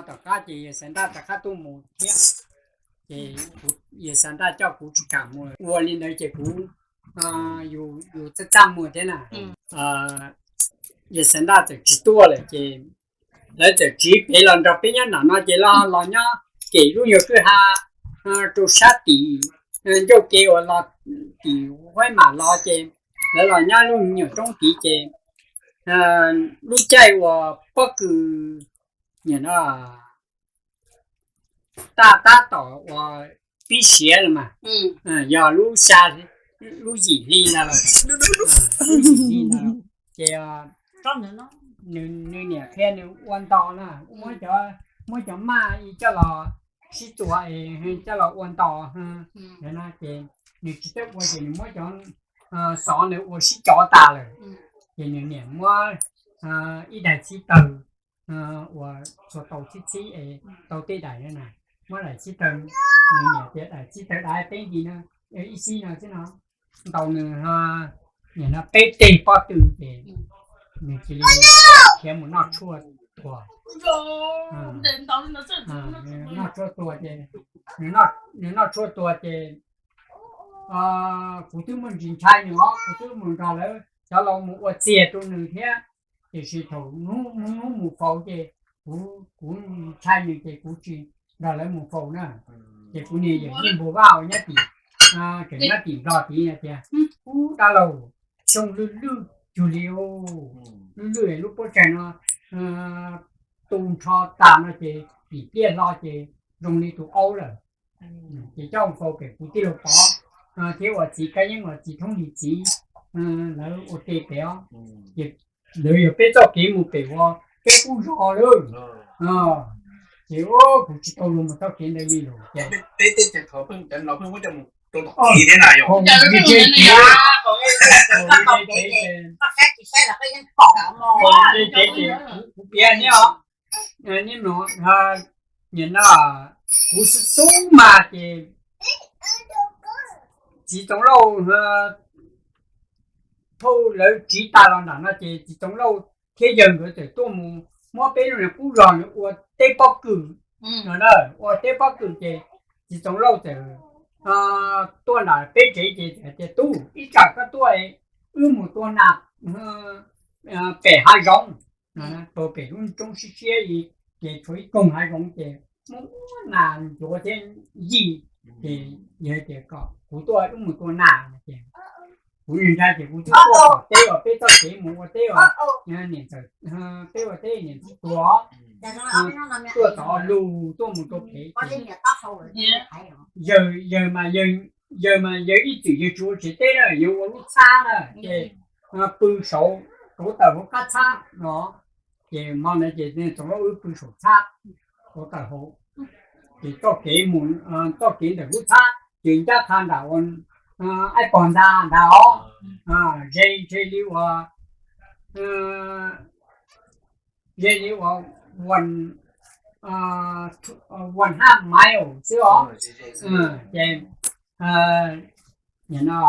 Tom qab ces yawg Xav Ntaj rov qab tuaj mus thiab, ces yawg Xav Ntaj coj kuv tsis kam mus, ua li ntawd ces kuv yus txaj txaj muag thiab na. Yawg Xav Ntaj txawm tsis tuaj lawm ces lawv txawm tsiv pem los nrog peb nyob nram no ces los los nyob ces lub nyuag kwj ha rau sab tim ncauj kev uas los tim Huaib Mam los ces lawv los nyob lub nyuag roob tid ces lub caij uas pob kws tab tab tom uas pib siav los mas yog lub xya, lub yim hli ntag lauj, lub yim hli ntag lauj. Ces nws niam qhia nws ua nto na, muab cov maj coj los sib txuas es coj los ua nto no ces nws tsis txawj ua ces nws muab cov xov ntawd ua sib cov tas lawm. Ces nws niam muab ib daim txhib tawg uas txhua tau txhib txhib es tau tej daim na, muab daim txhib tawg, nws niam tias daim txhib tawg dab peb nti no, ib xib no xwb no, ntaus nws nim no peb teg pob tw ces nws cia li khiav mus noj tshuaj tuag. Noj tshuaj tuag ces, nws noj tshuaj tuag ces kuv twb muaj ntsis ntshai nws os, kuv twb mus nrog lawv cov laus mus ua txiag rau nws thiab, tiam sis thaum hnub mus faus ces kuv, kuv ntshai nws ces kuv tsis nrog lawv mus faus na. Ces kuv niag yawm yij Npus Vaj uas nyob tim, tseem nyob tim Nplog tid tias, ub dab laug, xyoo lwj lwj cuag li, lwj lwj lub pob tsaig no tu nrho tas no ces tim pliaj hlo ces zoo li tus aub lawm. Ces coj mus faus pem kuv tij laug Pov thiab uas txiv Kab Yeeb uas txiv Thoob Lis txiv lawv ua ke pem os. Ces ntawd yog peb txoj kev mus pem uas peb qub zos lawm. Ces kuv tsis tau luag mus txoj kev ntawd li lawm ces peb teb chaws thaum pheej cov no pheej muab coj mus rau tom kev thiab na yog. Kuv piav thiab os, nim no kuv xub xub mas ces txiv Txoov Lauj phauj lawv tsiv tas los nram no ces txiv Txoov Lauj thiab yawg nkawd txawm tuaj mus muab peb lub niag qub zos ua teb pob kws no, ua teb pob kws ces txiv Txoov Lauj txawm tuaj nram peb tsev ces txawm hais tias, tub, ib tsam koj tuaj wb mus tua nas pem hav zoov, tua pem lub roob siab siab li, ces tshuav ib koog hav zoov ces muaj nas ncuav thiab yij, ces yog tias kom kuv tuaj wb mus tua nas no ces kuv ntshai ces kuv twb tuaj tom teb uas peb txoj kev mus ua teb uas niam ntxawm, peb ua teb niam ntxawm tuag, tuaj txov lus tuaj mus rau pem ces yawg mas, yawg mas yawg ib txwm yawg tsis ua tsev teb na, yawg ua lub txhab na ces pw saud, kauv tawm hauv qab txhab no, ces hmo ntawd ces Txoov Lauj wb pw saum txhab, kauv tawm hauv, ces txoj kev mus, txoj kev ntawm lub txhab ces ncaj qha nram ua aib pog ntag ntag os, ze ze li uas, ze li uas one half mile xwb os. Ces nim no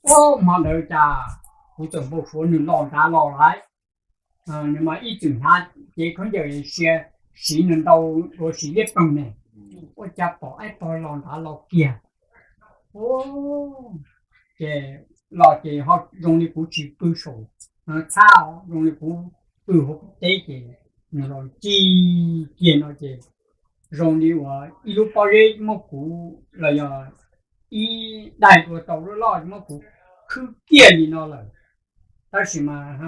hmo ntawd cas kuv txawm npau suav nws los nrad los lawm, nws mas ib txwm hnav cev khaub ncaws sia, siv nws ntau dua siv liab ploog ne, ua cas pom aib pog los nrad los kiag. Ces los ces ho zoo li kuv tsis pw saum txhab, zoo li kuv pw hauv teb ces nws los ncig kiag no ces zoo li uas ib lub pob zeb muab kuv, los yog ib daig dua tau loj loj muab kuv khwb kiag li no lawm. Tab sis mas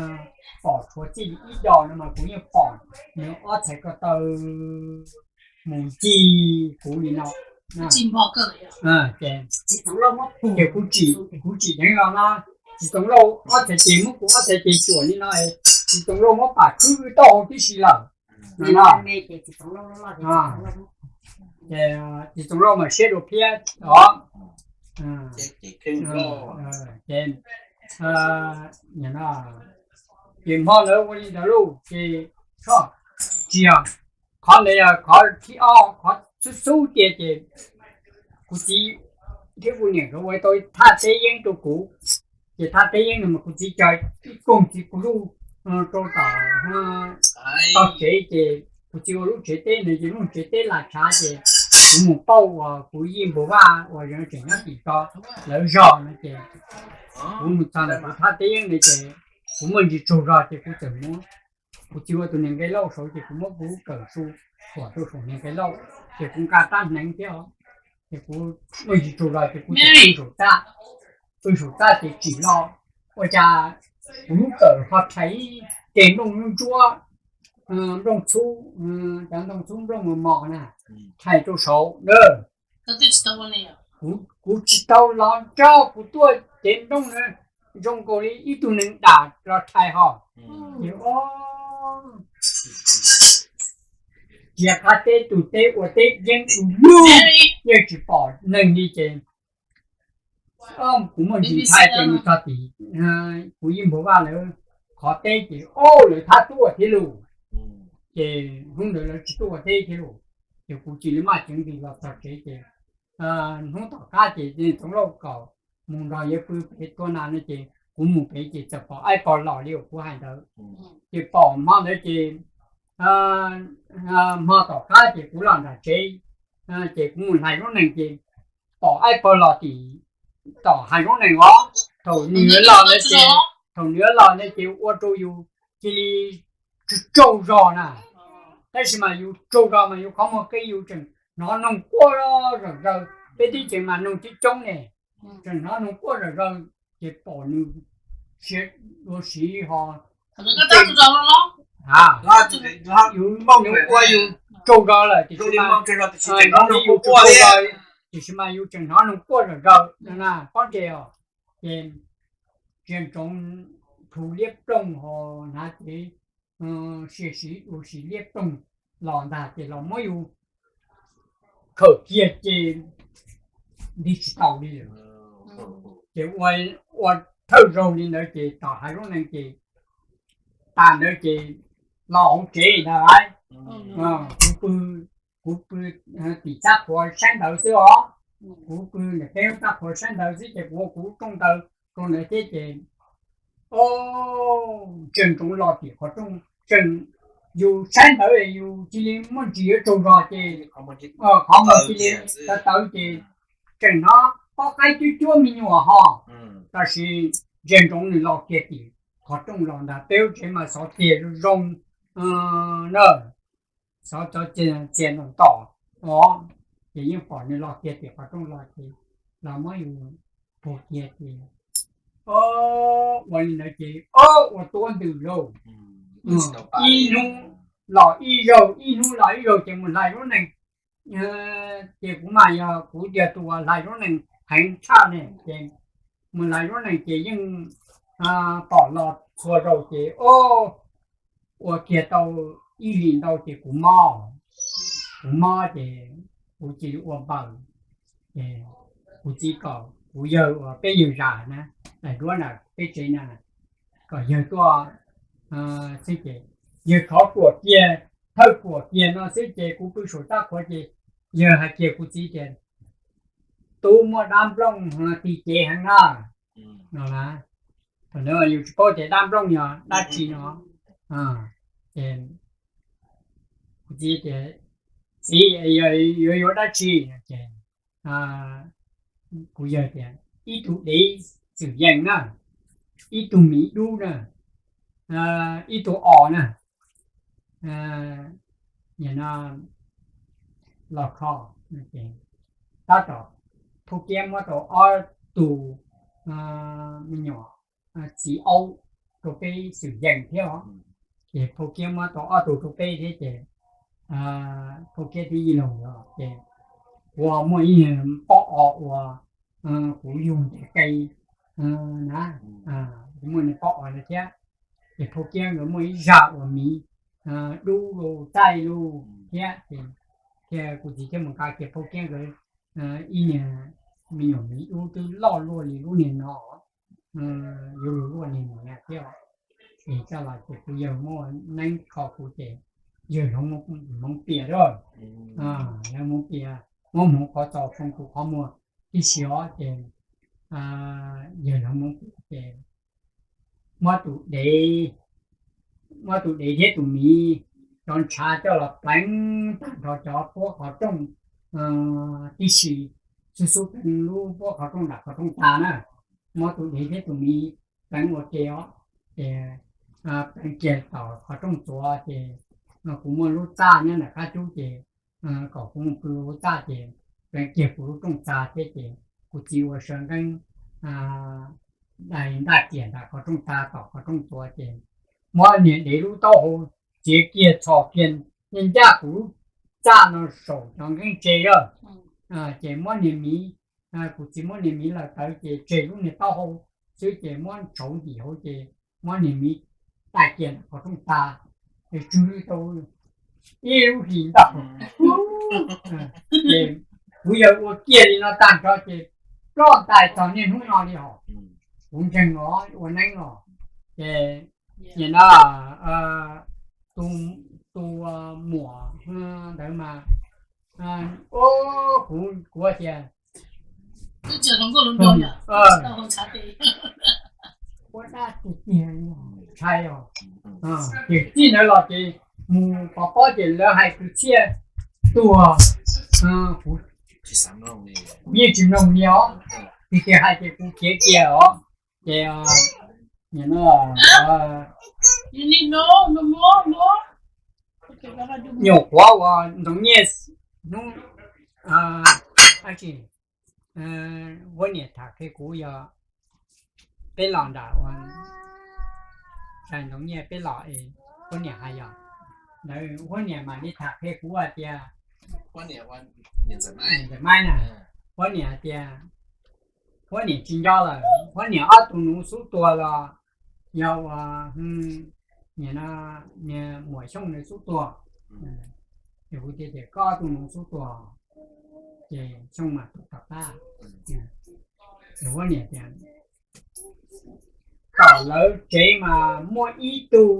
pom tshuav txij li ib do no mas kuv yeej pom nws ob txhais ko taw mus ncig kuv li no. Ces kuv tsim, kuv tsim dheev los no, txiv Txoov Lauj ob txhais tes muab kuv ob txhais tes cuam li no, txiv Txoov Lauj muab pam khwb taub hau tib si lawm. Txiv Txoov Lauj mas siab dua phiab os. Ces hmo ntawd ua li ntawd lauj ces tsis yog, qhov ntawd yog qhov thib ob, qhov xub xub tiag ces kuv txiv thiab kuv niam nkawd ua tau thaj teb yeeb rau kuv. Ces thaj teb yeeb no mas kuv txiv cog ib koog txiv kuv luj rau tom tog tsev ces Kuv txiv ua lub tsev teb no ces lub tsev teb lam tshav ces kuv mus pauj uas kuv yij npus vaj uas tseem nyob tim ko lawv zog no ces kuv mus txog ntawm kuv thaj teb yeeb no ces kuv muaj ntsis tsaug zog ces kuv txawm muab, kuv txiv ua tus niag nqe lauj saud ces kuv muab kuv lub kawm su thuam rau saum niag nqe lauj ces kuv nqa tab hneev thiab os. Ces kuv muaj ntsis tsaug zog ces kuv txawm pw saum txaj, pw saum txaj ces tsim los ua cas kuv lub kawm ho rhais ib tes nplooj ntsuab, nplooj txhub, cov ntoo txhub nplooj mos mos na, rhais rau saud na. Kuv tsis tau los nrog kuv tuaj cev nplooj na, zoo nkaus li ib tug neeg dam los rhais ho. Ces cia qab teb tus teb ua teb yeeb du lug, yeej tsis pom neeg li ces kuv muaj ntsis ntshai ces mus txog tim kuv yij npus vaj lawv qhov teb ces o lawv thab tuaj thiab lauj. Ces hnub ntawd lawv tsis tuaj ua teb thiab lauj. Ces kuv cia li maj ceev ntis los txog tsev ces hnub tom qab ces Txoov Lauj kom mus nrog yawg pw pem tua nas no ces kuv mus pem ces txawm pom aib pog los li uas kuv hais ntawd. Ces pom hmo ntawd ces hmo tom qab ces kuv los nram tsev ces kuv mus hlais zaub nees ces pom aib pog los tim tom hav zaub nees os. Thaum nws yuav los ntawd ces, thaum nws yuav los ntawd ces ua rau yus cia li tsaug zog na. Tab sis mas yus tsaug zog mas yus qhov muag qi yus tseem hnov noog quaj zom zaws, peb teb chaws mas noog coob coob ne, tseem hnov noog quaj zom zaws ces pom nws siav dua siv ho. Yus ua yus tsaug zog lawm tiam sis mas, tiam sis mas yus tseem hnov noog quaj zom zaws no na, pob ntseg os. Ces Ntsia Ntsoov plhu liab ploog ho hnav cev sia siv dua siv liab ploog los ntag ces los muab yus khawm kiag ces nti tsis tau li lawm. Ces ua thawj zaug li ntawd ces tom hav zaub nees ces tas ntawd ces los hauv tsev ntag lauj. Kuv pw, kuv pw tim txaj qhua saib ntawv xwb os. Kuv pw ntawm peb lub txaj qhua saib ntawv xwb ces kuv ua kuv rooj ntawd rau ntawd thiab ces o, Ntsia Ntsoov los tim qhov rooj, tseem yus saib ntawv yus cia li muaj ntsis yuav tsaug zog ces qhov muag cia li tawv tawv ces tseem hnov pob qaib cuab cuab me nyuam ho. Tab sis Ntsia Ntsoov nws los kiag tim qhov rooj los ntag, peb lub tsev mas xov txias zoo zoo na, xov cov txias ntom ntom os, ces yeej pom nws los kiag tim qhov rooj los ces los muab yus puag kiag ces o, ua li ntawd ces o, ua tuab ntws lauj. Ib hnub los ib zaug, ib hnub los ib zaug ces mus hlais zaub nees. Ces kuv mas yog kuv yog tus uas hlais zaub nees heev tshaj ne ces mus hlais zaub nees ces yeej pom los txhua zaus ces o, ua kiag tau ib hlis ntau ces kuv mob, kuv mob ces kuv cia li ua npaws. Ces kuv txiv kom kuv yawg uas peb yawg zam na, daim duab na peb tsev na, kom yawg tuaj xwb ces yawg thov ruam kiag, thawj ruam kiag no xwb ces kuv pw saum txaj qhua ces yawg hais kiag kuv txiv tias, tub muaj dab nplooj ti cev heev na no na. Thaum ntawd yus tsis paub tias dab nplooj yog dab tsi no. Ces kuv txiv tias, txiv, yuav yuav dab tsi? Ces kuv yawg tias ib tug dev xwm yees na, ib tug miv dub na, ib tug os na, los kho. Tab tom Phauj Kiab muab tau ob tug me nyuam txiv aub rau peb xwm yees thiab os. Ces Phauj Kiab muab tau ob tug rau peb thiab ces Phauj Kiab thiab Yij Laug los ces kuv muaj ib pob os uas kuv yug nteg qe na, kuv muaj niag pob os no thiab. Ces Phauj Kiab nkawd muaj ib zaj uas miv dub lu txaij lu thiab ces thiaj kuv txiv thiaj mus nqa kiag Phauj Kiab nkawd ib niag me nyuam miv dub twb loj luaj li lub niag no, yuav luag luaj niag niam thiab. Ces coj los ces kuv yawg muab neeb kho kuv ces yawg hloov hmoov pias lawm, yawg hmoov pias, muab hmoov qhov txos tsoo kuv qhov muag tib si os ces yawg hloov hmoov pias ces muab tus dev, muab tus dev thiab tus miv cov ntshav coj los pleev tag nrho cov puab qhov rooj tib si, xub xub pleev lub puab qhov rooj nram qhov rooj tas na, muab tus dev thiab tus miv pleev ua ke os. Ces pleev kiag tom qhov rooj txuas ces kuv muaj lub txaj nyob ntawm qab cub ces kom kuv mus pw lub txaj ces pleev kiag kuv lub rooj txag thiab ces kuv txiv ua sawv nqeeb dai ntaj kiag ntawm qhov rooj txag tom qhov rooj txuas ces muab niag dev lub taub hau txiav kiag txhos kiag, ncaj kuv lub txaj no saum cov nqeeb tse lawm. Ces muab niag miv, kuv txiv muab niag miv lawm tawv ces tseg lub niag taub hau xwb ces muab ntshauv ntim hauv ces muab niag miv dai kiag ntawm qhov rooj txag, tsw tau ib lub hlis ntau. Ces kuv yawg ua kiag li no tag nrho ces ploj ntais txog niaj hnub no li hos. Kuv ntseeg os, ua neeb los ces nim no tus muam ntawd mas, kuv, kuv tias, ua dab tiag tiag, ntshai os. Ces txij ntawd los ces mus pov pob ces lawv hais kwv txhiaj tuag, kuv yeej tsis mloog li os. Tiag tiag hais ces kuv khiav kiag os. Ces nyuam qhuav uas ntxoov nyiaj hnub, huab niam tham qhia kuv yog peb los nram ua, ntxoov nyiaj peb los es huab niam hais yog, ntawd huab niam mam li tham qhia kuv hais tias, Maiv na, huab niam hais tias, huab niam tsis nco lawm, huab niam ob tug nuv xub tuag los yog ua, nim no niag Muam Xyooj nws xub tuag. Ces kuv tias, Koj ob tug nuv xub tuag? Ces Xyooj mas tuag tom qab. Ces huab niam tias, Tom lawv tsev mas muaj ib tug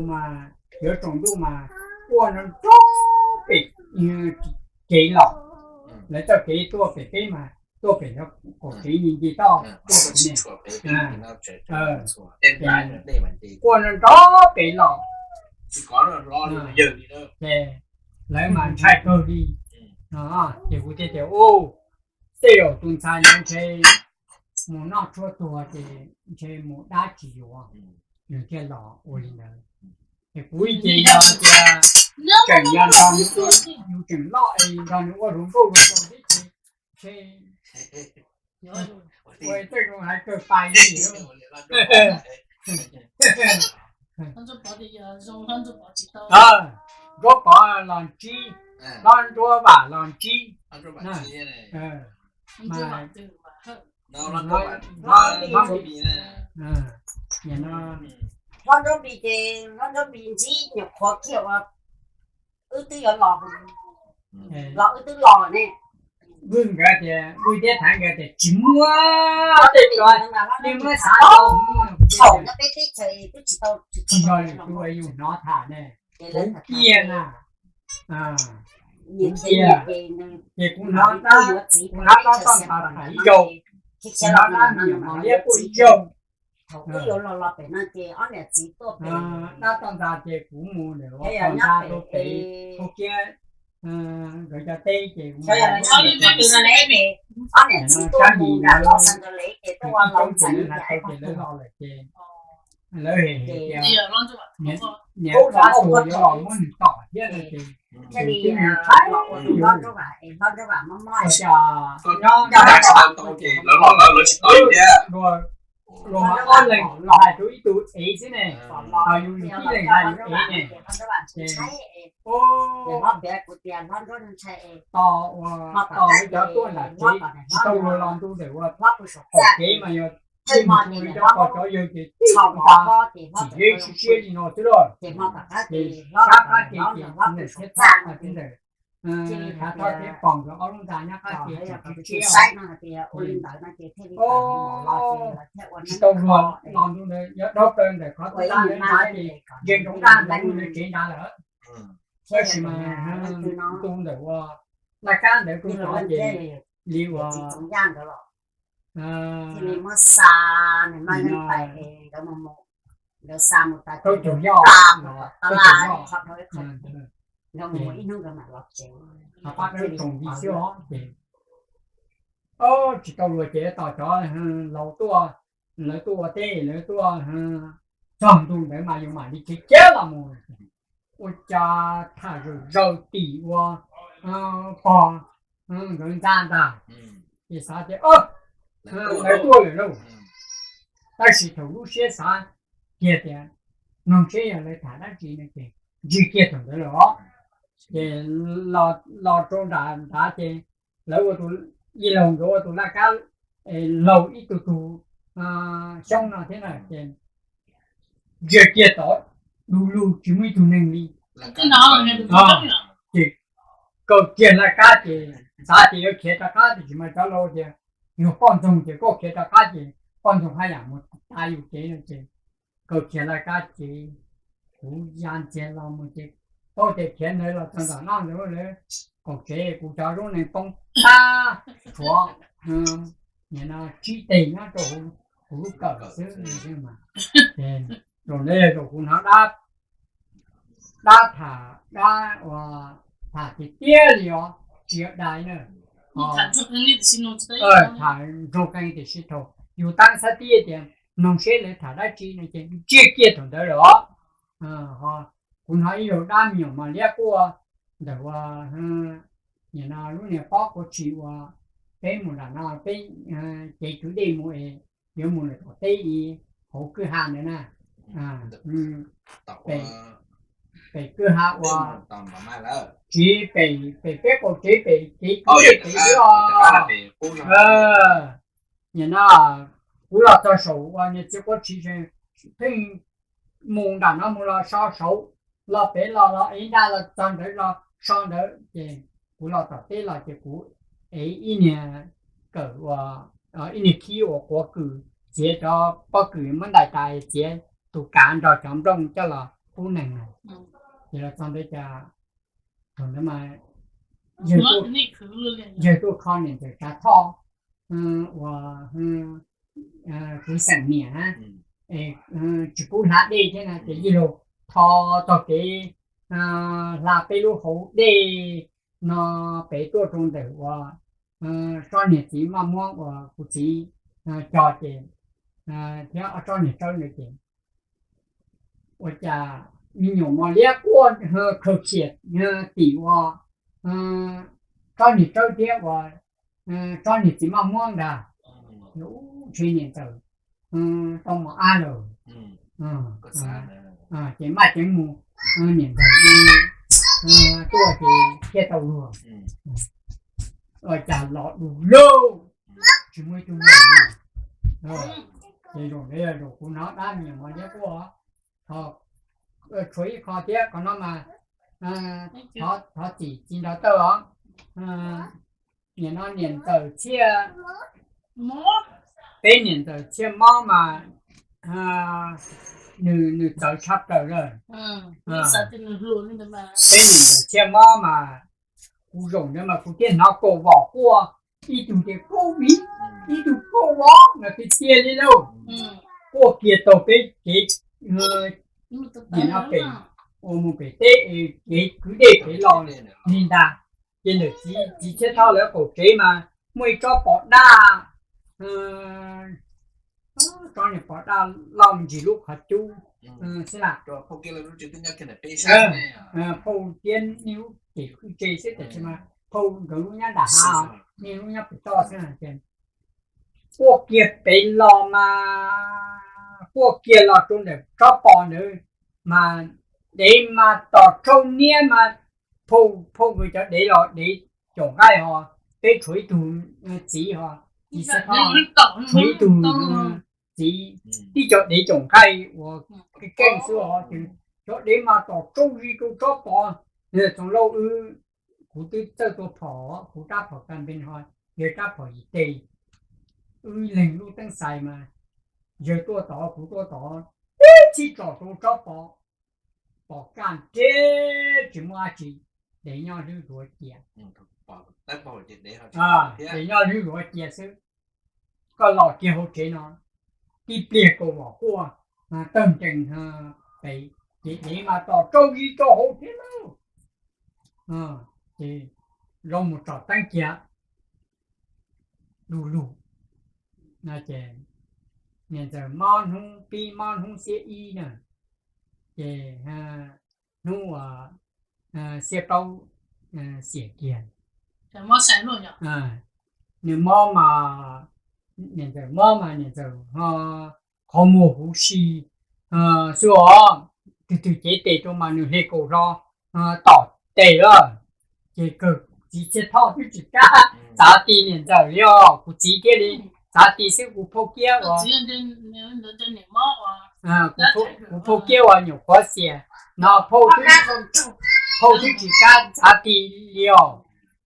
mas yuav tsaus ntuj mas quaj nrov nrov pem kev los. Lawv txoj kev tuaj pem peb mas tuaj pem cov kaum tsev nce toj tuaj pem ne, quaj nrov nrov pem los. Ces lawv mas ntshai kawg li. Ces kuv thiaj tias, Ub, tej zaum tus ntxhais no ntshe mus noj tshuaj tuag ces ntshe mus dab tsis yuav, nws thiaj los ua li ntawd. Es kuv ib ce yog tias tseem yog nrog nws, yus tseem loj es nrog nws ua hluas nkauj hluas nraug thiab ces ntshe ua tej zoo hais kawg pais li. Nruab Pov los ntsib, Hlob Nruab Vam los ntsib, Hlob Nruab Npis ces Hlob Nruab Npis ntsib nyuam qhuav kiag ua wb twb yuav los, los wb twb los ne. Vwj nkawd tias, Vwj thiab Thaiv nkawd tias tsis muaj tej, nej muab xav tau, thaum no peb teb chaws twb tsis tau, tsis yog lwm tus yus hnov tham ne, kuv tiag na. Kuv tiag, ces kuv hnov, kuv hnov dab toj ntxas tham ib zaug, kuv hnov dab me nyuam mos liab quaj ib zaug. Dab toj ntxas ces kuv mus ntawm ua pos ntxa rau pem Khaub Kiab nkawd cov teb ces kuv mus, ob niam txiv tuaj mus nram Los Angeles ces tuaj ua los txais ces lawv los lawm ces lawv hem hem tias niam tab tuag yuav los muab nws tom thiab no ces thiaj li los ua tus Hlob Nruab Vam, Hlob Nruab Vam mob mob, nyob, nyob, luag ob leeg hais rau ib tug ev xwb ne, ho yus tib leeg hais yus ev ne. Ces tos ua, tos lawv cov tuaj nram tsev, tsis tau luag los ntu ntawm ua qaum kev mas yog tij mus tus cov pog cov yawg ces tib nta tsis zeb siab siab li no xwb lauj. Ces sab qab ke ces kuv niam thiab txaj no thiab ntawm Thav Thoj thiab Pom nkawd ob lub ntxa nyob qab ke ces tsis tshiab. Tsis tau luag los ntu ntawd, yog dhau plaws ntawm qhov txaj ntawd ces nce nroos daj ntawd lub ntawd tsev nrad lawm. Tab sis mas ntu ntawm ua laj kab ntawd rau tod ces li ua, thiaj li muab xa nws maj leej pais nkawd mus mus. Nkawd xa mus tas, tau caum yoj, tau caum yoj, ib hnub nkawd mam los tsev. Pab dawb tsoom li xwb os ces, tsis tau luag ces tos cov laus tuaj, lawv tuaj ua teb, lawv tuaj txog ntu ntawd mas yus mam li khiav khiav los mus. Ua cas tham zaws zaws tim ua pog nkawd ntxa ntag, ces xav tias lawv tuaj lawm lauj. Tab sis thaum lub siab xav kiag tias, noog seb yog lawv tham dab tsi no ces ntsig kiag thaum ntawd lawm os. Ces los rau nram nrad ces lawv ua tus, yij laug nkawd ua tus laj kab laug ib tug tug xyoob no thiab na ces ntsia kiag tod, du lug tsis muaj ib tug neeg li. Ces kaw kiag laj kab ces xav tias yuav khiav rov qab tiam sis mas cov laus tias yog poj ntxoog ces koj khiav rov qab ces poj ntxoog haj yam mus tav yus kev no ces kaw kiag laj kab ces kuv ya ntxiag los mus ces paub tias khiav ntawd los txog nram no ntawd lawv qaum tsev, kuv cov lub nees poob tag, tshuav nim no tsib teg nyob rau kuv lub kawm xwb. Zaum ntawd yog zaum kuv hnov dab, dab tham, dab uas tham tiag tiag li os, tsis yog dais na. Tham ntsoog qees tiam sis thaum yus tab xab tib tias noog seb lawv tham dab tsi no ces ntsiag kiag thaum ntawd lawm os. Kuv hnov ib zaug dab me nyuam mos liab quaj ntawm ua, nim no lub niag pob kuav tsis ua, peb mus nram no peb cev kwv dej mus es yuav mus lawm tom teb ib hauv kwj ha ntawd na. Pem kwj ha ua, tsis, pem peb qaum tsev pem kev kwv dej pem xwb os. Nim no kuv los txog saum ua niag txiv quav tshis, pheej mus nram no mus los so saud, los pem los los ev daj los txog ntawd los so ntawd ces kuv los tom teb los ces kuv ev ib niag kawm ua, ib niag khib ua quav kws, txiav cov pob kws muab ntais tas txiav tus kav nrog cov nplooj coj los pub neeg na. Ces los txog ntawd cas thaum ntawd mas yawg tuaj kho niam ntxawm Tsav Thoj ua kwv xeem niam na, tsis pub hla dej thiab na ces yij laug tho txog kev hla peb lub hauv dej no pem tuaj rau ntawm ua tsob niag txiv maj muab uas kuv txiv cog ces thiab ob tsob niag tsawb ntawd ces ua cas me nyuam mos liab quaj khaws khiam tim ua tsob niag tsawb thiab ua tsob niag txiv maj muab ntag. Ntshe niam ntxawm tau mos ab lawm. Ces maj ceev mus, niam ntxawm tuaj ces thiaj tau luag. Ua cas los du lug, tsis muaj ib tug neeg li. Ces zaum ntawd yog zaum kuv hnov dab me nyuam mos liab quaj. Tshuav ib qho thiab, qhov no mas thov txim txiv nrog tawj os. Nim no niam ntxawm Txhiaj, peb niam ntxawm Txhiaj Mob mas nws txawv tshaj plaws lawm. Peb niam ntxawm Txhiaj Mob mas kuv zaum ntawd mas kuv thiaj hnov kaum vom quaj, ib tug tias Kaub Vim, ib tug Kaub Vov no tiag tiag li lauj. Quaj kiag taug peb kev, nim no pem, ua mus pem teb, kev kwv dej pem los li ntag. Ces ntawm txiv Txhiaj Thoj lawv qaum tsev mas muaj ib tsob pos daj, tsob niag pos daj loj me ntsis lub qhov cub xwb na. Phauj thiab niaj lub ces hwj tse xwb tiam sis mas phauj nkawd lub nyob nram hav, niaj lub nyob pem toj xwb na ces quaj kiag pem los mas, quaj kiag los rau ntawm tsob pos ntawd mas dev mas tom tsauj niab mas phauj, phauj nkawd cov dev los dev caum nqaij ho, peb tshuav ib tug txiv ho, txiv Xab Thoj, tshuav ib tug txiv, tib co dev caum nqaij uas keej keej xwb ho ces cov dev mas tom tsauj zis rau tsob pos. Txoov Lauj wb, kuv twb txawj tua phom, kuv rab phom kas npees ho, yawg rab phom yim teg, wb leeg lub teeb xais mas yawg tuaj tod kuv tuaj tod, tib txhij tsom rau tsob pos, pos kaj nreg tsis muaj dab tsi, dev nyob hlwb zuav cia. Dev nyob hlwb zuav cia xwb. Koj los kiag hauv tsev no, tib pliag kaus vom quaj, tawg nrees pem, ces dev mas tom rau zis rau hauv thiab lauj. Ces zoo mus tsom teeb kiag du lug no ces niam ntxawm mob hnub pib mob hnub xiab ib na, ces hnub uas xiab plaub xiam kiag. Nws mob mas, niam ntxawm mob mas niam ntxawm ho qhov muag huv si xwb os, twg twg cev tes rau mas nws hle kaus hlo tom tes lawm. Ces kawg txiv Txhiaj Thoj twb tsis kam txav ti niam ntxawm li os, kuv txiv thiaj li txav ti xwb. Kuv phauj Kiab uas, kuv phauj Kiab uas nyuam qhuav xiam no, phauj twb tsis kam txav ti li os.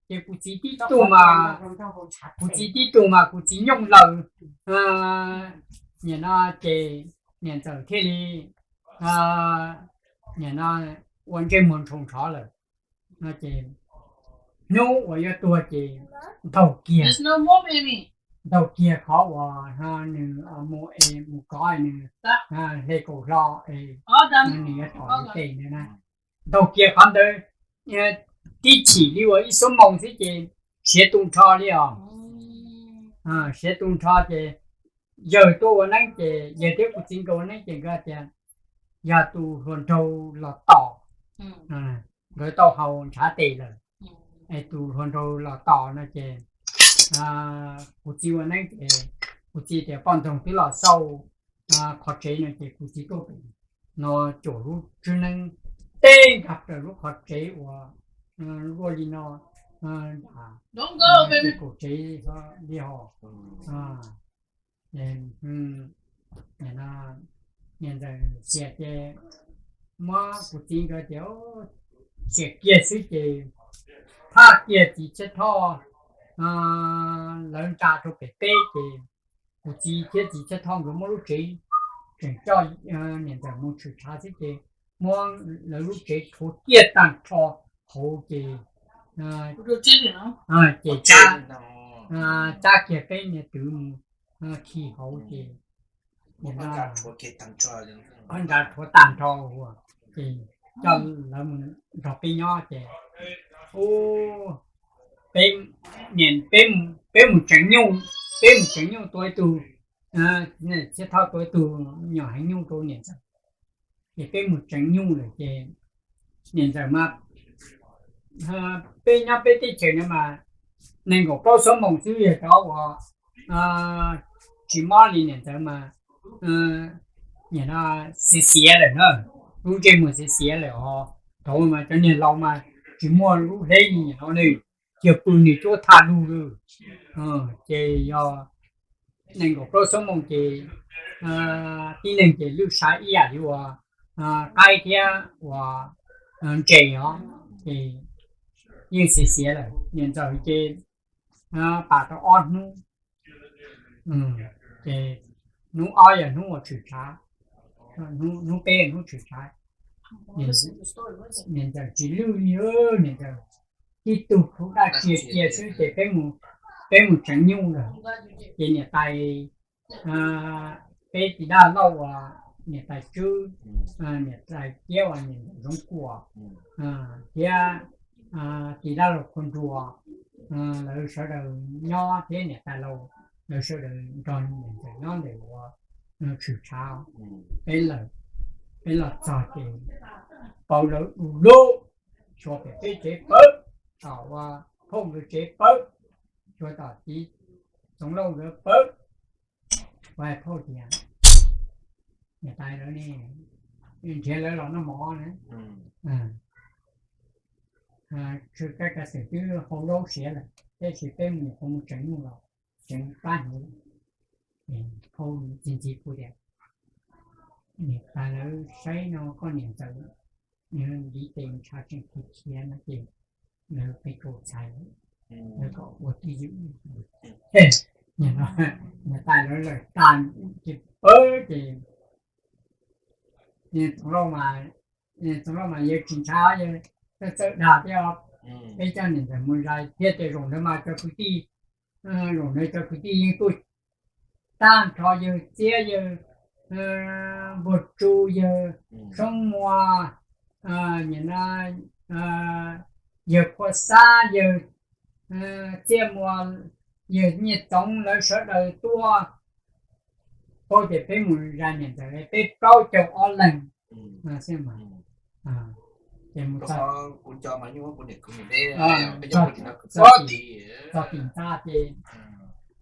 Ces kuv txiv tib tug mas, kuv txiv tib tug mas kuv txiv nyooj lawm. Nim no ces niam ntxawm thiaj li, nim no ua ntsej muag ntshaus ntsho lawm. No ces hnub uas yuav tuag ces ntaug kiag, ntaug kiag qhov uas nws mus es mus kov nws hle kaus hlo es nws yuav tom nws tes ntawd na. Ntaug kiag qhov ntawd tib chim li uas ib xuab moos xwb ces siav tu nrho li os. Siav tu nrho ces yawg tuaj ua neeb ces yawg thiab kuv txiv nkawd ua neeb ces nkawd tias yog tus hluas nraug los tom, nkawd tau haus ntshav tes lawm, es tus hluas nraug los tom no ces kuv txiv ua neeb ces kuv txiv tias poj ntxoog twb los xauj qhov tsev no ces kuv txiv tuaj pem no cuam lub tswb neeb teb nkag raws lub qhov tsev uas luaj li no, ces kaum tsev li hos. Niam ntxawm xiam ces muab kuv txiv nkawd tias xiam kiag xwb ces phaj kiag txiv Txhiaj Thoj lawv nra rau pem teb ces kuv txiv thiab txiv Txhiaj Thoj nkawd muab lub tsev, tseem coj niam ntxawm mus tshwm tshav xwb ces muab lawv lub tsev rhuav kiag tag nrho hauv ces, ces cab kiag peb niag twv mus khi hauv ces nra rhuav tag nrho ua ces coj lawv mus nrog peb nyob ces peb, peb mus tseev nyuj, peb mus tseev nyuj tua ib tug, Txhiaj Thoj tua ib tug nyuam heev nyuj rau niam ntxawm. Ces peb mus tseev nyuj lawm ces niam ntxawm mas, peb nyob peb teb chaws no mas nees nkaum plaub xuab moos xwb yog cov uas tsis mob li niam ntxawm mas nim no xiav xiav lawm na, lub ntsej muag xiav xiav lawm os. Thaum mas cov niag laus mas tsis muaj lub hleb li nim no ne, cia pw nws cuab thaj lug lawm. Ces yog nees nkaum plaub xuab moos ces tib neeg ces lwj sab ib yam li uas qaib thiab uas ntses os, ces yeej xiav xiav lawm. Niam ntxawm ces pam tau ob hnub, ces hnub ob yog hnub uas tshwm tshav, hnub peb hnub tshwm tshav. Niam ntxawm tsis lwj li, niam ntxawm tib tug plhu daj tsias cia xwb ces peb mus tseev nyuj lawm. Ces niam tais, peb tis daj lauj uas niam tais Tswb, niam tais Kiab uas niam ntxawm Zoov Kuam thiab tis daj laug Qhua Nruas, lawv sawv daws nyob thiab niam tais laus, lawv sawv daws nrog niam ntxawm nyob ntawm uas tshwm tshav. Peb lawm, peb los txog ces pauv lawv du lug, xyuas pem peb tsev pawg, tom uas phauj nkawd tsev pawg, xyuas tom txiv Txoov Lauj nkawd pawg. Ua phauj tias, niam tais lawv ne, nrhiav lawv los noj mov na, tsw kab kav xwm twb hau zaub siav lawm, tab sis peb mus nyuam qhuav mus tseev nyuj los tseev plab hnyuv. Phauj ntxhi ntxhi kuv tias, niam tais lawv saib no koj niam ntxawm ntiv tes ntshav tseem khiav khiav no ces lawv pes kaum txhais, lawv kom ua twj ywm. Niam tais lawv lawm tag ces pawg ces Txoov Lauj mas, Txoov Lauj mas yawg tsis ntshav, yawg txawj dag thiab. Peb coj niam ntxawm mus zais thiab ces zaum ntawd mas cov kwv tij, zaum ntawd cov kwv tij yeej tuaj tag nrho, yawg txiab yawg Npuag Tsu, yawg Soob Muas, yawg Phua Xab, yawg Txiaj Muas, yawg Nyiaj Txoov, lawv sawv daws tuaj, paub tias peb mus zas niam ntxawm peb plaub caug ob leeg. Ces mus txog tim ntxa ces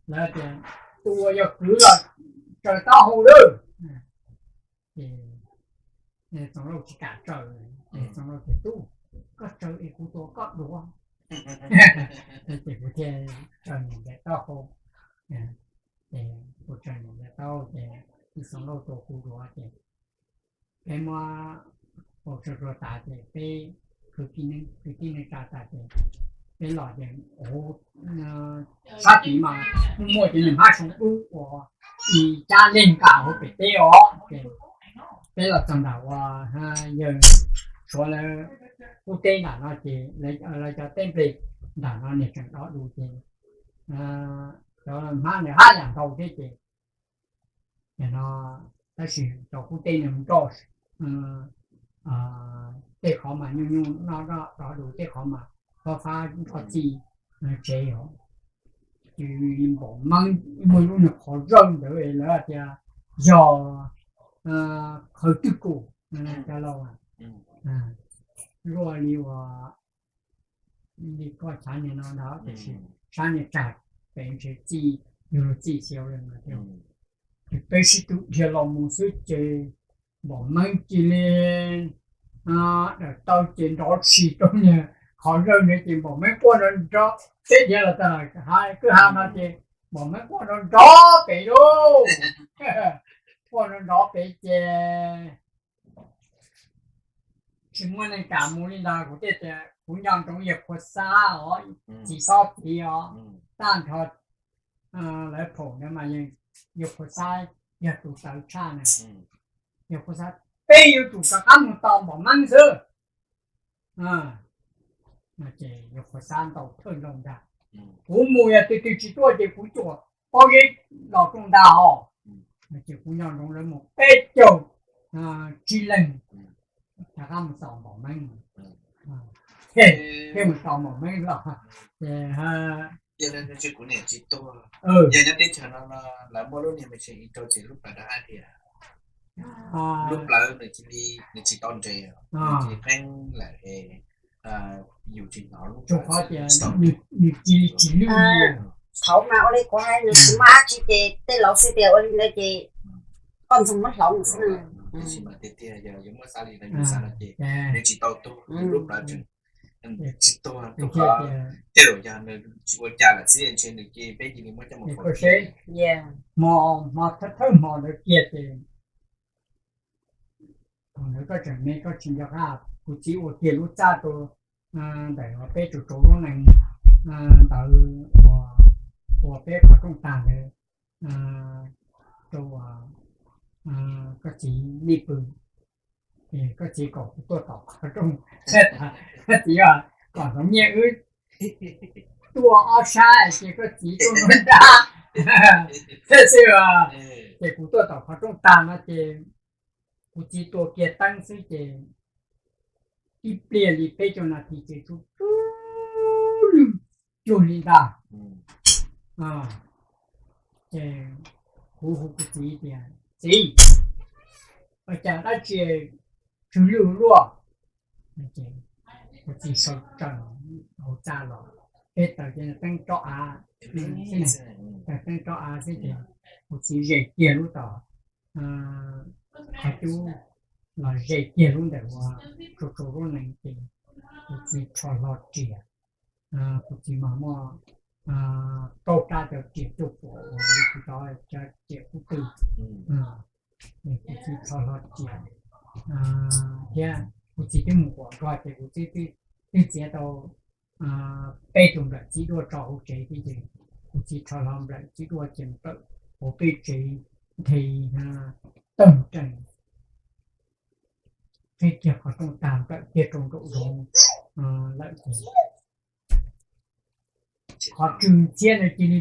lawv tias tus uas yog kwv los tsaws taub hau lawm. Ces Txoov Lauj tsis kam tsaws, Txoov Lauj tias, Tub, koj tsaws es kuv tua koj duav. Ces kuv thiaj tsaws niam ntxawm taub hau. Ces kuv tsaws niam ntxawm taub hau ces Txoov Lauj tua kuv duav ces peb muab ua tsaug rau tas ces peb kwv tij neej tsa tas ces peb los ces sab tid mas muaj muaj cov niag hmab soo dub uas ib cab leeg nqa hauv pem teb os. Ces peb los txog nram uas yawg Suav lawv qub teb nram no ces lawv cov teb nplej nram no niag tseem dov dus ces cov hmab ntawd haj yam ntau thiab ces no, tab sis cov qub teb nws nroj tej qhov mas nyuj nyuj noj nroj dov dus, tej qhov mas fab fab nroj txij tsev os. Ces npom meeb muaj lub niag qhov zawj ntawd lawv tias yog qhawv twg kum cov laus luaj li uas li koj chav niag no ntag, tiam sis sab niag tsag pem ntshe txij, yug luag txij xyaw li no. Ces peb sib tw dhia los mus xwb ces npom meeb cia li daim taw ces nrov tshis rau niag qhov zawj ntawd ces npom meeb quaj nrov nrov, peb dhia los txog kwj ha no ces npom meeb quaj nrov nrov pem lauj. Quaj nrov nrov pem ces tsis muaj neeg kam mus li ntag. Kuv thiaj tias kuv nco ntsoov yawg Phua Xab os, txiv Xob Txiv os, tag nrho lawv phaum ntawd mas yawg Phua Xab yog tus tawv tshaj na. Yawg Phua Xab, peb yuav tsum rov qab mus tos npom meeb xwb. Ces yawg Phua Xab ntaus thawj nrog ntag, kuv mus yog twg twg tsis tuaj ces kuv cuam pob zeb los rooj ntag os. Ces kuv nco ntsoov lawv mus peb caug tsib leeg rov qab mus tos npom meeb, thiaj mus tos npom meeb los ces kuv niam tsis tuag. Yog nyob teb chaws no lawv muab lub niag machine rau ces lub plawv rov qab dhia. Lub plawv nws cia li, nws tsis tau nres, nws cia li qeeb lawm es yus tsis hnov lub plawv, nws cia li tsis lwj li. Thaum mas ua li kuv hais, nws tsis muaj dab tsi ces tej laus xwb tias ua li ntawd ces koj ntxoog muab hloov xwb. Tab sis mas tiag tiag yog yuav muab xav li no, yus xav no ces nws tsis tau tuag, lub plawv tseem tsis tuag rau qhov tej zaum yog nws tsis ua cas lawm xwb ntshe nws cia, peb cia li muab coj mus faus seb. Hmo, hmo thawj hmo ntawd kiag ces thaum ntawd koj tseem me koj tsis nco qab, kuv txiv ua kiag lub txaj rau ntawm peb tsaus tsaus lub nees ntawd uas ua peb qhov rooj tag ntawd rau koj txiv nej pw. Ces koj txiv kom kuv tuaj tom qhov rooj, koj txiv kom hnov nyiaj wb tuaj ob sab ces koj txiv tuaj nruab nrab xwb. Ces kuv tuaj tom qhov rooj tag no ces kuv txiv tua kiag teeb xwb ces ib pliag li peb caug nas this ces tsuj lwj cuag li ntag. Ces kuv hu kuv txiv tias, Txiv, ua cas dab tsi tsw lwj luaj? Kuv txiv sau tsees hauv txaj los, peb taws ces teeb rov av, taws teeb rov av xwb ces kuv txiv zes kiag lub tom qhov cub los zes kiag lub ntawm uas tsaus tsaus lub nees ces kuv txiv rho hlo riam. Kuv txiv mas muaj rau rab cov riam cuaj puam uas li kuv tov cov riam kub twm es kuv txiv rho hlo riam thiab kuv txiv twb mus quam nrog ces kuv txiv twb txiav tau peb tug nplawm txib duaj tso hauv tsev thiab ces kuv txiv rho hlo nplawm txib duaj ces nplawm hauv peb tsev nthe tawg nrees, qhib kiag qhov rooj tag nplawm kiag rau nraum zoov lawm ces qhov tsw ntxhiab ntawd cia li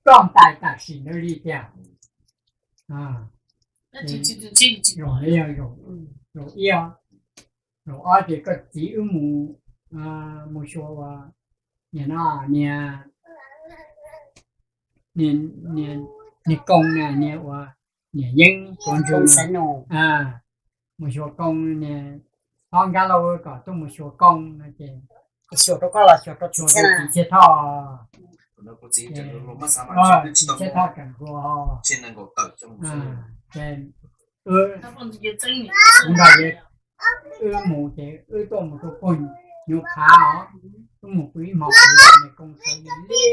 ploj ntais tam sim ntawd li tiag. Zaum no yog zaum ib, zaum ob ces koj txiv wb mus, mus xyuas ua, niag no, niag, niag Koo na, niag ua, niam Yeeb Koo Ntsws, mus xyuas Koo, niag Hlob Nkab Lauj kom tuaj mus xyuas Koo no ces, xyuas rau koj los xyuas rau txiv Txhiaj Thoj. Txiv Txhiaj Thoj tseem hluas, ces wb, kuv nrog, wb mus ces wb tuaj mus rau puag nyuag phav os, wb mus pw ib hmos, niag Koo sawv li li,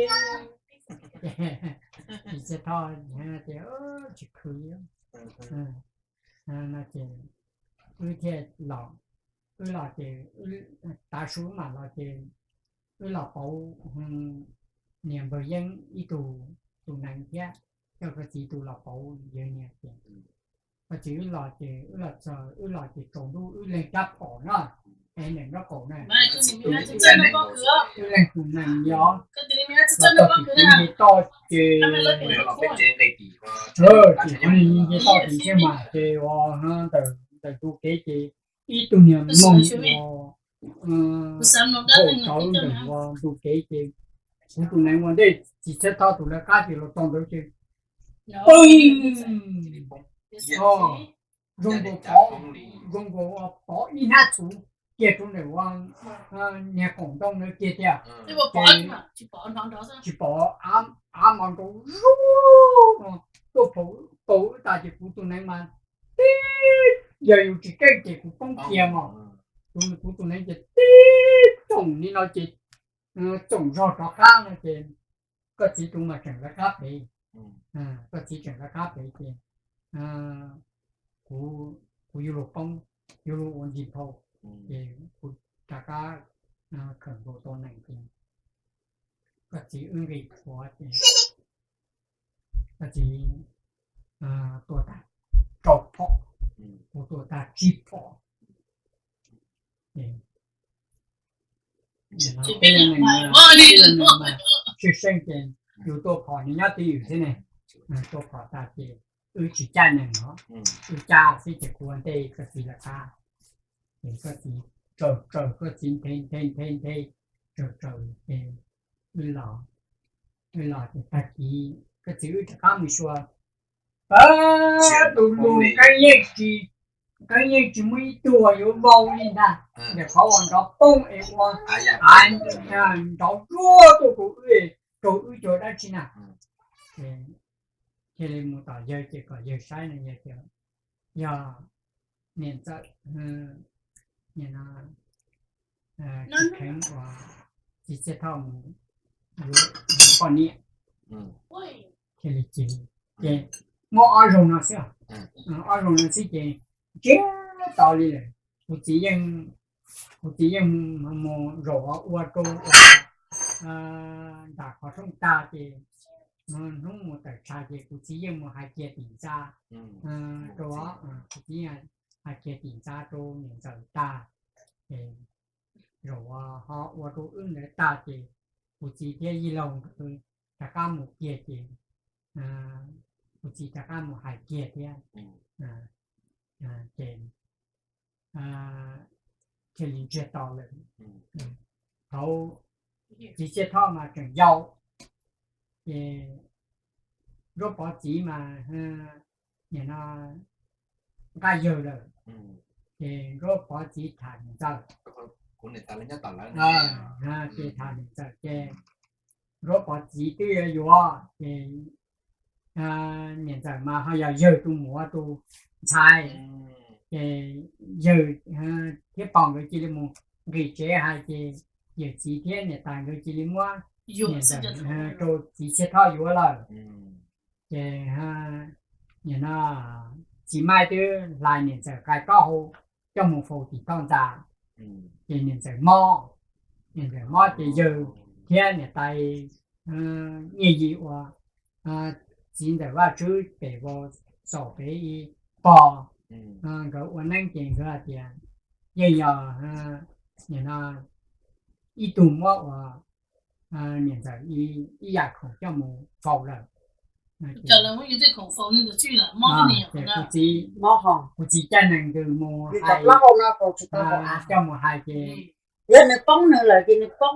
ces txiv Txhiaj Thoj tias tsis khwv li no ces wb thiaj los, wb los ces, tav su mam los ces wb los pauv niag npawg Yeeb ib tug, tus nees thiab, coj koj txiv tus los pauv yawg niag ces, koj txiv wb los ces wb los txog, wb los ces tsaus ntuj wb leeg rab phom na, es nees nraub qaum na, wb leeg tus nees yog los txog tim kuv nce toj ces, tim kuv nce toj tim Ntxhiab Mas ces ua ntawm tus kev ces ib tug niag moos ua, tau ntawm ua tus kev ces kuv tus nees ua ntej txiv Txhiaj Thoj tus lawv qab ces los txog ntawd ces pw, zoo nkaus pov, zoo nkaus pov ib hnab txhuv kiag rau ntawm ua niag qaum ntoo ntawd kiag tiag. Tsis pom, av mos nrov zuj no tuaj paug wb tas ces kuv tus nees mas tib, yog yus tsis keej ces kuv poob kiag mos, kuv tus nees ces tib txoom li no ces txoom zog rov qab no ces koj txiv tus mas tseem lawv qab pem, koj txiv tseem lawv qab pem ces kuv, kuv yuav luag poob, yuav luag ua ntsis phau ces kuv rov qab khawm nkaus tau nees ces koj txiv wb nqis qhuav ces koj txiv tua tag rau phom, kuv tua tag tsib phom. Tib neeg mas, tib neeg mas tshwj xeeb ces yus tua phom nws nyob twj ywm xwb ne. Tua phom tas ces wb tsis caj nees os, wb caj xwb ces kuv ua ntej koj txiv lawv qab. Ces koj txiv tsaws tsaws, koj txiv nthe nthe nthe nthe, tsaws tsaws ces wb los, wb los ces tag kis koj txiv wb rov qab mus xyuas, tus lus qeeb yeej tsis, qeeb yeej tsis muaj ib tug yuav vau li ntag. Ntawm qhov uas nrov poob es ua, nrov zuag tuaj rau wb, rau wb cov dab tsi na. Thiaj li mus tom yawg ces kom yawg saib no yawg tias yog niam ntxawm, niam no, tsis kheev uas txiv Txhiaj Thoj mus yuav poj niam. Thiaj li cia li, ces muab ob zaug no xwb, ob zaug no xwb ces ntsiag to li lawm. Kuv txiv yeej, kuv txiv yeej mus zaum ua rau nram qhov rooj tag ces hnub mus tawm tshav ces kuv txiv yeej mus hais kiag tim ntxa rau, kuv txiv hais kiag tim ntxa rau niam ntxawm tag ces zaum ho ua rau wb ntawd tag ces kuv txiv thiab yij laug nkawd rov qab mus kiag ces kuv txiv rov qab mus hais kiag thiab ces thiaj li ntsiag to lawm. Thaud txiv Txhiaj Thoj mas tseem yau ces Nruab Pov txiv mas nim no nqaj yawg lawm ces Nruab Pov txiv tham niam ntxawm, ces tham niam ntxawm ces Nruab Pov txiv twb yuav yuav ces niam ntxawm mas ho yog yawg tus muam tus ntxhais ces yawg thiab pog nkawd cia li mus nqis tsev hais ces yawm txiv thiab niam tais nkawd cia li muab niam ntxawm rau txiv Txhiaj Thoj yuav lawm. Ces nim no txiv Maiv twb hlais niam ntxawm qai taub hau coj mus faus tim toj ntxas ces niam ntxawm mob, niam ntxawm mob ces yawg thiab niam tais Nyiaj Yim uas txiv ntxawm Vaj Tswb pem vau xaum pem ib pog, nkawd ua neeb ces nkawd hais tias yeej yog nim no ib tug muab uas niam ntxawm ib yam khoom coj mus faus lawm. Kuv txiv, kuv txiv caij nees ntws mus, coj mus hais ces, yog nws poob nws lawm ces nws poob,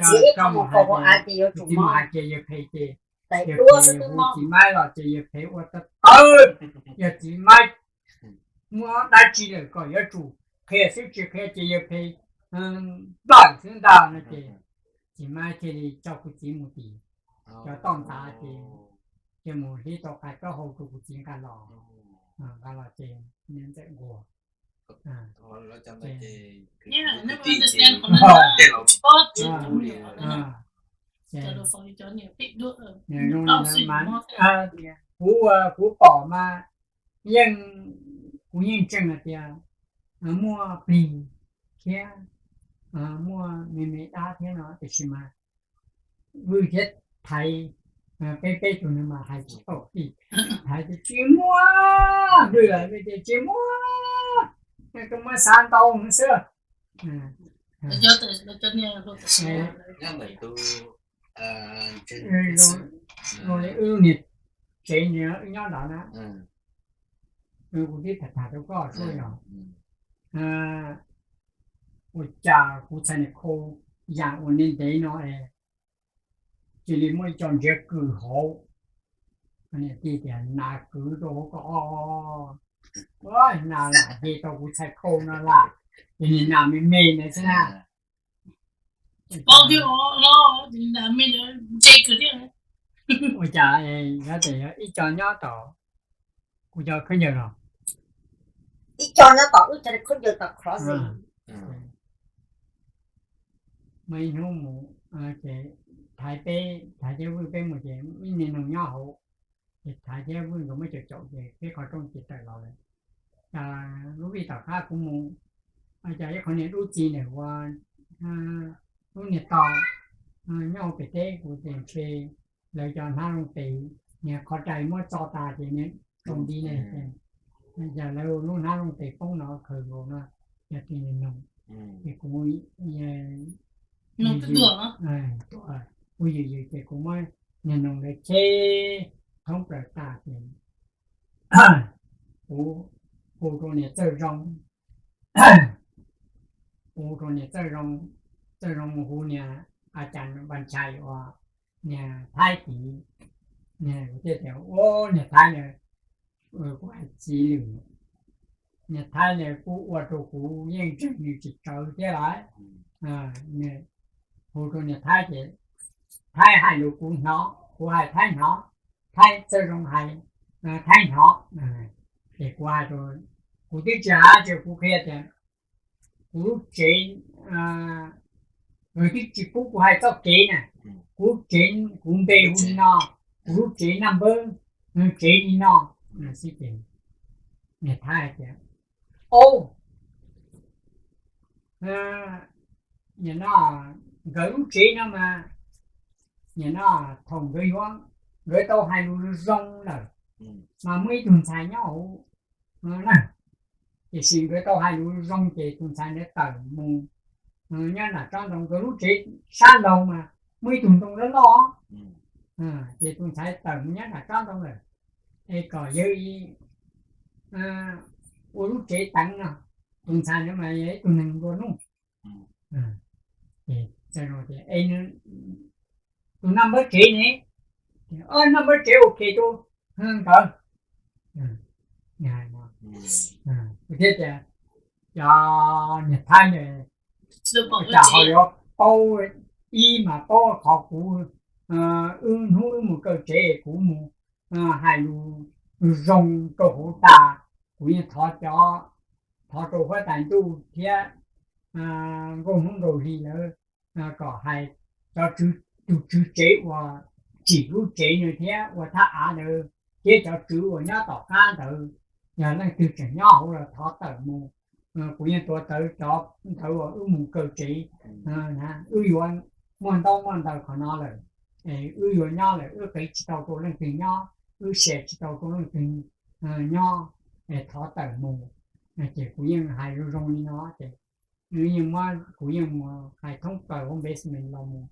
txiv ib qho mus faus hauv av ces yuav tsum mob, hais ces yawg phem ces, yawg phem, txiv maib los ces yawg phem ua tawv tawv, yog txiv maib muab dab tsi lawm kom yuav tsum qhia xwb, tsis qhia ces yawg phem nplawm xwb ntag no ces, txiv maib thiaj li coj kuv txiv mus tim cov toj ntxas ces, ces mus hlib tau qhov plaub hau rau kuv txiv nqa los, nqa los ces niam ntxawm nquag. Kuv, kuv pom mas yeej, kuv yeej ntseeg hais tias muaj plig thiab muaj me me dab thiab no tiam sis mas Vwj thiab Thaiv, peb peb tug no mas hais tsis tau plig. Thaiv tias tsis muaj, Vwj los tias tsis muaj, koj muab xav ntau no xwb. Zoo li wb niag tsev nyob nrad na, kuv twb tham tham rau koj xwb yog ua cas kuv txhais niag khau yam uas ntev ntev no es cia li muaj ib co ntsiav kws hauv, niam tij tias nas kwv rau hauv ko, nas lam nce tau kuv txhais khau no lawm, ces niag nas me me ntawd xwb na. Ua cas yog tias yog ib co nyob tom kuv cov khaub ncaws los, ib co nyob tom wb cov khaub ncaws tom closet. Muaj ib hnub mus, ces Thaiv peb, Thaiv thiab Vwj peb mus ces ib niag noog nyob hauv, ces Thaiv thiab Vwj nkawd muab caum caum ces peb qhov rooj ces tawm los lawm. Lub vij tom qab kuv mus, cas ib qho niag dub txiv ntawm ua lub niag to nyob hauv pem teb kuv ces ntshe lawv cov hnab looj tes, niag qhov rais muab tso tas ces niag tsaus nti ne, yog lawv lub hnab looj tes poob no khaws nkaus no, yog tias niag noog, ces kuv, kuv yws yws ces kuv muab niag noog ntawd cheb thoob plaws tas ces kuv hu rau niag Txawj Zoo, hu rau niag Txawj Zoo, Txawj Zoo hu niag a cas Vaj Nchai uas niag Thaib tid, niag kuv thiaj tias ua niag Thaib na, kuv hais txiv lwm, niag Thaib na kuj ua rau kuv yeej ntseeg nws tsis tsawv thiab lawm. Hu rau niag Thaib ces Thaib hais lus kuv hnov, kuv hais Thaib hnov, Thaib, Txawj Zoo hais Thaib hnov. Ces kuv hais rau, kuv twb tsis hais tias kuv qhia tias kuv lub tsev, nkawd twb tsis pub kuv hais txoj kev na, kuv lub tsev, kuv npe hu li no, kuv lub tsev naj npawb, tsev li no xwb ces niag Thaib hais tias, o, nim no nkawd lub tsev no mas, nim no thaum nkawd yuav, nkawd tau hais lus zoo lawm, mas muaj ib tug ntxhais nyob hauv na, tiam sis nkawd tau hais lus zoo ces tus ntxhais ntawd tawm mus nyob nram tsob ntoo, nkawd lub tsev sab laug mas muaj ib tug ntoo loj loj, ces tus ntxhais tawm mus nyob nram tsob ntoo lawm, es kom yawg ua lub tsev teev no, tus ntxhais ntawd mas yog ib tug neeg nplua nuj. Tus naj npawb tsev ne, naj npawb tsev ok rau nkawd. Thiab tias cov niag Thaib ntawd ua cas ho yuav paub, ib mas paub qhov kuv, wb hnub wb mus kaw tsev kuv mus hais lus zoo rau hauv tas, kuv yeej thov cov, thov rau huab tais ntuj thiab nkauj hnub nraug hli lawv kom hais cov, tus tswv tsev uas tsim lub tsev no thiab ua thaj av ntawd thiab cov tswv uas nyob tom qab ntawd, yog leej twg tseem nyob hauv los thov tawm mus. Kuv yeej tuav rawv cov ntawd uas wb mus kaw tsev, wb yuav muaj ntaub muaj ntawv qhov no lawm, wb yuav nyob lawm, wb qiv tsis tau rau leej twg nyob, wb share tsis tau rau leej twg nyob, thov tawm mus. Ces kuv yeej hais zoo zoo li no ces wb yeej muab, kuv yeej mus hais thoob plaws hauv basement los mus,